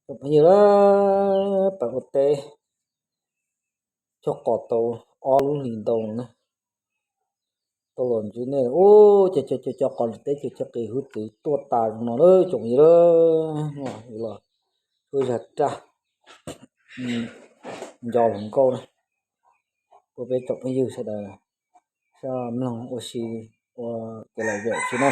Tsoom phooj ywg, peb ua teb cog qos tau ob lub hlis ntau na, tau los ntsib nej ua cov cov cov qos teb ces cov qis hwj txwv tuaj tas zoo no lawm tsoom phooj ywg. Los yuav los tsuab zog raj nco hluas nkauj na, ua peb tsoom phooj ywg sawv daws sab mloog ua si ua kev lom zem tsi na.